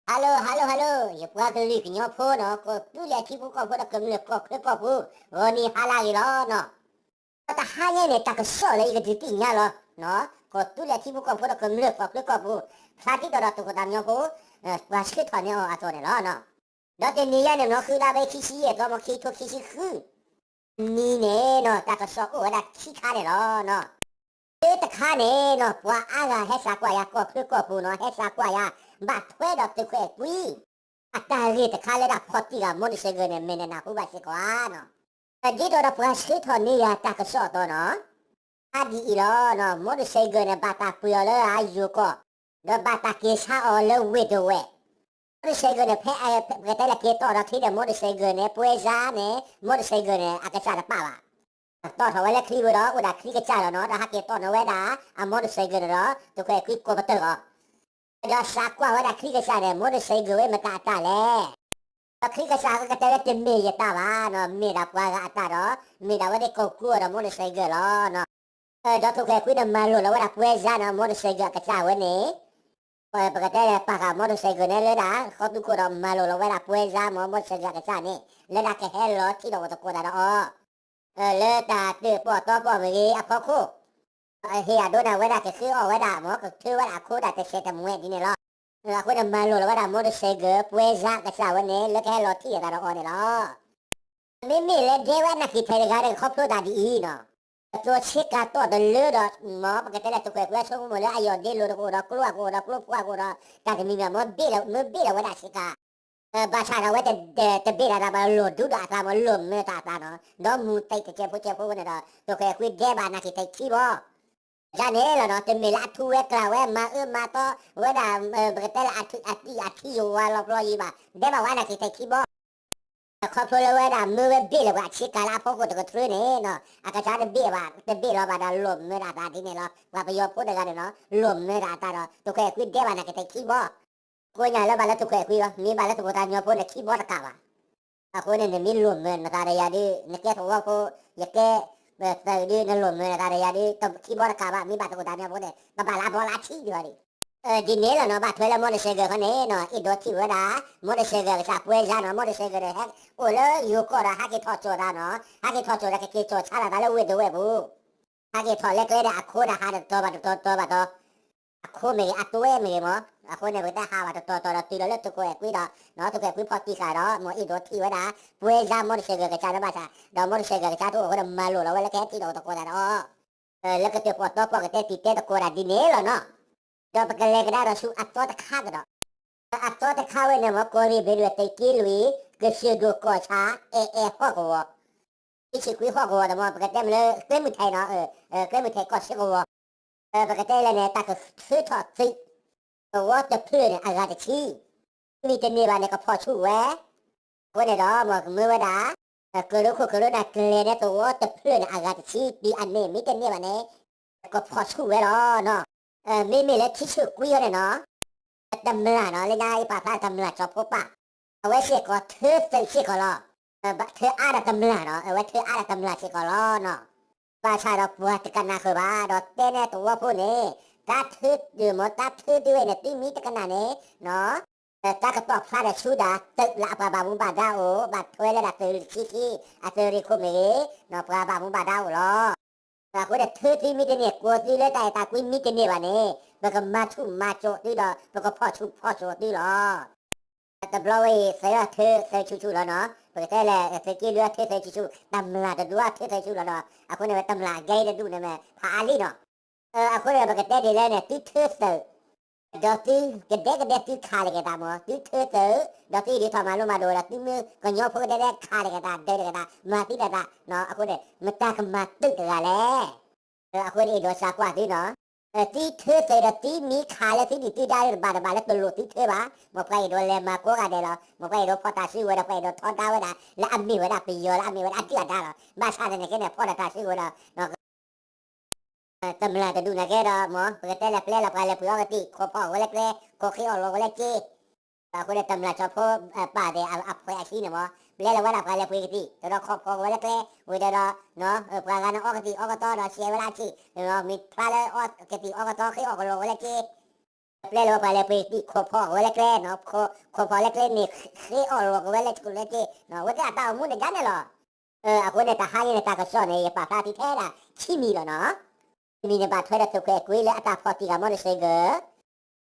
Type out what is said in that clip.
Hello hello hello ယပှၤကလုာ်ကညီဖိနီၤ, ကီၢ်သူလ့ၤထံဖိကီၢ်ဖိဒီးကမျၢၢ်ကီၢ်ချၢကီၢ်ပူၤ, ဂီၤနံၤဟါလၢအဂ့ၤလီၤနီၤ. တဟါညါန့ၣ် တၢ်ကစီၣ်လၢယကဒုးသ့ၣ်ညါလီၤ, ကီၢ်သူလ့ၤထံဖိကီၢ်ဖိဒီးကမျၢၢ်ကီၢ်ချၢကီၢ်ပူၤ, ဖျါထံတီၤဒီးသုးခိၣ်သးမံဖိ ပှၤဆှၢထီၣ်န့ၢ်အီၤအသိးန့ၣ်လီၤ. ဒီးတနံၤညါန့ၣ် နီၢ်ဃုလါဘဲခံဆံယဲၢ်သီ မီခံထိခံဆံဃု နံၤန့ၣ်နီၤ တၢ်ကစီၣ်အိၣ်ဝဲဒၣ်ခံခါန့ၣ်လီၤ. တၢတခါန့ၣ်နီၤ ပှၤအါဂၤဟဲသံကွၢ်ယၤ ကီၢ်ချၢကီၢ်ပူၤနီၤ ဟဲသံကွၢ်ယၤ ဘၣ်ထွဲဒီးသုးခွဲးကွံ အတၢ်ဂ့ၢ်တခါလၢဒၣ်ဖီၣ်တံၢ်ဂၤ မိၢ်တဆဲးဂၢၢ်န့ၣ် မ့ၢ်နနၢ်ဟူဘၣ်စ့ၢ်ကီးဧါနီၤ. ဒ်သိးဒီးပှၤဆှၢထီၣ်န့ၢ်ယၤတၢ်ကစီၣ်အသိးနီၤ အါဒ်အံၤလီၤ. မိၢ်တဆဲးဂၢၢ်န့ၣ် ဘၣ်တၢ်ပှ့ၤအီၤလၢအယိၤကီၢ်, ဒီးဘၣ်တၢ်က့ၤဆါအီၤလၢဝ့ၢ်ဒဝဲၢ် မိၢ်တဆဲးဂၢၢ်န့ၣ် ဖဲပကတဲလၢက့ၤတီၣ်ဒီးထံဒီး မိၢ်တဆဲးဂၢၢ်န့ၣ် ပွဲစားန့ၣ် မိၢ်တဆဲးဂၢၢ်န့ၣ် အကစၢ်တပာ်ဘၣ်. တီၣ်ထီၣ်ဝဲလၢချံပူၤဒီး အိၣ်ဒၣ်ချံကစၢ်လီၤနီၤ ဒီးဟးက့ၤတီၣ်န့ၢ်ဝဲဒၣ် အမိၢ်တဆဲးဂၢၢ်န့ၣ်ဒီး သုးခွဲးကွံကိးပတၢၢ်အီၤ ဒီးသံကွၢ်ဝဲဒၣ်ချံကစၢ်န့ၣ် မိၢ်တဆဲးဂၢၢ်ဝဲမတၤအတၢ်လဲၣ်. ဒီးချံကစၢ်ကတဲဝဲတမ့ၢ်ယတၢ်ဘၣ်နီၤ မ့ၢ်ဒၣ်ပှၤဂၤအတၢ်ဒီး မ့ၢ်ဒၣ်ဝဲသ့ၣ်ကိးကူအီၤဒီးမိၢ်တဆဲးဂၢၢ်လီၤ. ဒီးသုးခွဲးကွံန့ၣ်မၤလိာ်လီၤဝဲဒၣ်ပွဲစားနီၤ မိၢ်တဆဲးဂၢၢ်အကစၢ်ဝဲန့ၣ် ပကတဲလၢပာ်ဃာ်မိၢ်တဆဲးဂၢၢ်န့ၣ်လၢဒၣ် ဃီသူခိၣ်ဒီးမၤလိာ်လီၤဝဲဒၣ်ပွဲစားမ့ၢ် မိၢ်တဆဲးဂၢၢ်အကစၢ်န့ၣ် လၢဒၣ်ကဟဲလီၤထံၣ်ဒီးအိၣ်သကိးတၢ်ဒီးအီၤ လၢတၢ်တၢၣ်ပီၣ်တီပီၣ်မ့ၢ်ဂ့ၤအဖီခိၣ် ဟ့ၣ်အဒိနၢ်ဝဲဒၣ်ကဃ့အီၣ်ဝဲဒၣ်မ့ၢ် ကထုဝဲဒၣ်အခိတၢ်တဆဲးတမှဲးဒ်န့ၣ်လီၤ. အဃိန့ၣ်မၤလိာ်လီၤဝဲဒၣ်မိၢ်တဆဲးဂၢၢ် ပွဲစားကစၢ်ဝဲန့ၣ် လၢကဟဲလီၤထံၣ်အတၢ်ဒီးအီၤန့ၣ်လီၤ. မ့မ့ၢ်လၢဒဲဝဲအနၢ်က့ၤထံးတဂၤဒီး ခီဖျိသးဒ်အံၤနီၤ ကၠီၤဆ့ကၤတီၢ်တလၢဒီး မ့ၢ်ပကတဲလၢသုးခွဲးကွံအဆိကမိၣ်လၢအယီၢ်ဒ့လိာ်တကအိၣ်ဒီးကျိအကအိၣ်ဒီးကျိဖိအကအိၣ်ဒီး တၢ်တမံၤမံၤမ့ၢ်ဘ့ၣ်လီၤ မ့ၢ်ဘ့ၣ်လီၤဝဲဒၣ်ဆ့ကၤ ဘၣ်ဆၣ်ဒီးအဝဲတဘ့ၣ်လီၤသးဘၣ် လိၣ်ဒူဒီးအသးမ့ၢ် လိၣ်မၢတၢ်အသးနီၤ ဒီးမူၤတ့ၢ်တစဲးဖိစဲးဖိဝဲန့ၣ်ဒီး သုးခွဲးကွံဒဲဘၣ်နၢ်က့ၤထံးခံဘီ ဒ်န့ၣ်လီၤနီၤ တမ့ၢ်လၢအထူဝဲကျၢ်ဝဲ မၤအၢမၤသီဝဲဒၣ် ပကတဲလၢအထံယဝၤလီၤပျီယံၤဘၣ် ဒဲဘၣ်ဝဲနၢ်က့ၤထံးခံဘီ ခီဖျိလၢဝဲဒၣ်မၢဝဲဘ့ၣ်လၢပှၤဆ့ကၤလၢအဖီခိၣ်တကတြၢန့ၣ်နီၤ အကစၢ်တဘ့ၣ်ဘၣ် တဘ့ၣ်လီၤဘၣ်ဒီးလိၣ်မၢတၢ်အသးဒ်န့ၣ်လီၤ ပှၤပယီၤဖိတဂၤန့ၣ်နီၤ လိၣ်မၢတၢ်အသးဒီး သုးခွဲးကွံဒဲဘၣ်နၢ်က့ၤထံးခံဘီ ကိးညါလၢဘၣ်လၢသုးခွဲးကွံလီၤ မ့ၢ်ဘၣ်လၢသုးခိၣ်သးမံဖိန့ၣ်ခံဘီတကးဘၣ် အဃိန့ၣ် နမ့ၢ်လိၣ်မၢနသးဒီးယၤဒုး နကဲသဝီဖိ ယကဲ သုးဒုး နလိၣ်မၢနသးဒီးယၤဒုး ခံဘီတကးဘၣ် မ့ၢ်ဘၣ်သုးခိၣ်သးမံဖိန့ၣ် ကဘၣ်လၢအဘီလၢအထံဒံးဘၣ်ဒံး ဒ်န့ၣ်လီၤနီၤ ဘၣ်ထွဲလၢမိၢ်တဆဲးဂၢၢ်ခီန့ၣ်နီၤ အဲၣ်ဒိးထံၣ်ဝဲဒၣ် မိၢ်တဆဲးဂၢၢ်အကစၢ် ပွဲစားနီၤ မိၢ်တဆဲးဂၢၢ်န့ၣ် ဟဲအိၣ်လၢယိၤကီၢ်ဒီး ဟးက့ၤထီၣ်ကၠိၣ်သးနီၤ ဟးက့ၤထီၣ်ကၠိၣ်ဒီး ကက့ၤကၠိၣ်ဆါလီၤသးလၢဝ့ၢ်ဒဝဲၢ်ပူၤ ဟးက့ၤထီၣ်လဲကျဲဒီးအခိတၢ်ဟးတတီၤဘၣ်တတီၤဘၣ်တီၤ အခိမ့ၢ်ဂ့ၤ အတွဲမ့ၢ်ဂ့ၤမ့ၢ် အဃိန့ၣ် ပကတဲဟးဘၣ်တတီၤတီၤဒီးတုၤလီၤလၢသုးခိၣ်အဲၤကွံဒီး သုးခိၣ်အဲၤကွံဖီၣ်တံၢ်ဃာ်ဒီး မ့ၢ်အဲၣ်ဒိးထံၣ်ဝဲဒၣ် ပွဲစား မိၢ်တဆဲးဂၢၢ်အကစၢ်လၢဘၣ်ဆၣ် ဒီးမိၢ်တဆဲးဂၢၢ်အကစၢ်တအိၣ်အဃိဒီး မၤလိာ်လီၤဝဲလၢကဟဲထံၣ်ဒီးအိၣ်သကိးတၢ်ဒီးအီၤ လၢကတၢၣ်ပီၣ်တီပီၣ်ကတဲတံာ်တဲသကိးတၢ်ဒ်န့ၣ်လီၤနီၤ ဒီးပကလဲၤကဒါဒီးဆူအသီတခါကဒီး အသီတခါဝဲန့ၣ်မ့ၢ် ကီၢ်ရ့ၣ်ဘ့ၣ်ဒွဲၣ်သုးက့လွံၢ် ကစၢၢ်ဒိၣ်ကီၢ်ဆၣ် အဲၣ်အဲၣ်ဟီၣ်ကဝီၤ ခံဆံခွံဟီၣ်ကဝီၤဒီးမ့ၢ် ပကတဲမ့ၢ်လၢ ကျဲမုၢ်ထံးနီၤ ကျဲမုၢ်ထံးကီၢ်စ့ၢ်ကဝီၤ ပကတဲလဲၣ်န့ၣ် တၢ်ကထုးထီၣ်သုး သဝီတဖျၢၣ်န့ၣ် အဂၤတဆံ မံတန့ၢ်ဘၣ်န့ၣ် ကဖီၣ်ဆူၣ်ဝဲ အဃိန့ၣ်ဒီး မ့ၢ်ကမၢဝဲဒၣ် ကရၢခိၣ်ကရၢနၢ်ကျဲၤန့ၣ် သဝီတဖျၢၣ်န့ၣ် အဂၤတဆံ တုၤအန့ၣ် မံတန့ၢ်ဘၣ်န့ၣ် ကဖီၣ်ဆူၣ်ဝဲလီၤနီၤ မ့မ့ၢ်လၢထံဆၢၣ်ကွံအီၤန့ၣ်နီၤ တမျၢ်နီၤ လၢညါအံၤပာ်ဖျါတမျၢ်ကၠီၤဖိပၢ် အဝဲစ့ၢ်ကီးထုးသုးစ့ၢ်ကီးလီၤ ထုးအါဒီးတမျၢ်နီၤ အဝဲထုးအါဒီးတမျၢ်စ့ၢ်ကီးလီၤနီၤ ဘၣ်ဆၣ်ဒီးပှၤတကနၣ်ဃုာ်ဘၣ် ဒီးတဲန့ၢ်သဝီဖိန့ၣ် တၢ်ထုးဒုးမ့ၢ် တၢ်ထုးဒုးဝဲန့ၣ် သုမံတကနၣ်န့ၣ်နီၤ တၢ်ကတီၢ်ဖျါဒီးဆူဒၣ် သုးလၢအပှၤဘၣ်မူဘၣ်ဒါအိၣ် ဘၣ်ထွဲလၢဒၣ်သုးလံခံခံ အသုးရ့ၣ်ခိၣ်မ့ၢ်ဂ့ၤ ပှၤဘၣ်မူဘၣ်ဒါအိၣ်လီၤ အဃိန့ၣ် ထုးသုမံတန့ၢ် ကိးသုလၢတၢ်အဲၣ်တၢ်ကွံမံတန့ၢ်ဘၣ်န့ၣ် ပကမၤဆူၣ်မၤစိးသုဒီး ပကဖီၣ်ဆူၣ်ဖီၣ်စိးသုလီၤ တဘျီဝဲအံၤ သုးအီၤထုးသုးဆူၣ်ဆူၣ်လီၤနီၤ ပကတဲလဲၣ် သုးက့လွံၢ်အီၤထုးသုးဆူၣ်ဆူၣ် တမျၢ်တဒူအီၤထုးသုးဆူၣ်လီၤနီၤ အဃိန့ၣ်ဝဲတမျၢ်အကဲအံၤတဒူၣ်န့ၣ်မ့ၢ် ဖးအါလံနီၤ အဃိန့ၣ် ပကတဲဒ်လဲၣ်န့ၣ် သုထုးသုး ဒီးသုကဒဲကဒဲသုခးလီၤက့ၤသးမ့ၢ် သုထုးသုး ဒီးသုဒုးထီၣ်မၤလိမၤဒိးဒီး သုမ့ၢ်ကညီဖိကဒဲကဒဲခးလီၤက့ၤသး ဒၢလီၤက့ၤသး မၤသုတၢ်သး အဃိန့ၣ် မတၤကမၤသုးတဂၤလဲၣ် အဃိန့ၣ် အဲၣ်ဒိးသံကွၢ်သုနီၤ သုထုးသုးဒီးသုမံခးလၢသုဒုၣ်သုဒါတဘၣ်တဘၣ်လၢတလိၣ်သုထုးဘၣ် မ့ၢ်ပှၤအဲၣ်ဒိးလဲၤမၤကိးဂၤဒဲးလီၤ မ့ၢ်ပှၤအဲၣ်ဒိးဖီၣ်တၢ်စုကဝဲၤဒီး ပှၤအဲၣ်ဒိးထီဒါဝဲဒၣ် လၢအမ့ၢ်ဝဲဒၣ်ပယီၤလၢအမ့ၢ်ဝဲဒၣ်အဒုၣ်အဒါလီၤ ဘၣ်ဆၣ်သနာ်က့န့ၣ် ဖီၣ်ဒီးတၢ်စုကဝဲၤဒီး တမျၢ်တဒူၣ်နာ်က့ဒီးမ့ၢ် ပကတဲလဲၣ် ပျဲလီၤပှၤလဲၤပှ့ၤအီကသံၣ် ခိးဖီၣ်ဝဲလၢကျဲ ခိးဃ့အီၣ်လီၤဝဲလၢကျဲ အဃိန့ၣ် တမျၢ်ကၠီၤဖိပၢ်သ့ၣ်အဖှဲးအဆံန့ၣ်မ့ၢ် ပျဲလီၤဝဲဒၣ်ပှၤလဲၤပှ့ၤကသံၣ် တဒီးခိးဖီၣ်ဝဲလၢကျဲ ဝံၤဒီး ပှၤဂၤန့ၣ်အီကသံၣ်အီကသီဒီး ရှဲဝဲလၢအဆံၣ် မ့ၢ်ဖျါလၢအီကသံၣ်အီကသီဃ့အီၣ်ကလီၤဝဲလၢကျဲ ပျဲလၢဝဲပှၤလဲၤပှ့ၤတံၢ်ခိၣ်ဖီၣ်ကဝဲလၢကျဲနီၤ, ခိၣ်ဖီၣ်လၢကျဲန့ၣ် ဃ့အီၣ်လီၤကဝဲလၢထူလၢတ့ၢ်နီၤ, အဝဲသ့ၣ်အတၢ်အိၣ်မူန့ၣ်ဒ်န့ၣ်လီၤ. အဃိန့ၣ် တဟါညါန့ၣ် တၢ်ကစီၣ်န့ၣ် ယပာ်ဖျါသုထဲဒၣ်ခံမံၤလီၤနီၤ. တမံၤန့ၣ် ဘၣ်ထွဲဒီးသုးခိၣ်အဲၣ်ကွ့လၢအတၢ်ဖီၣ်တံၢ်ဂၤ motorcycle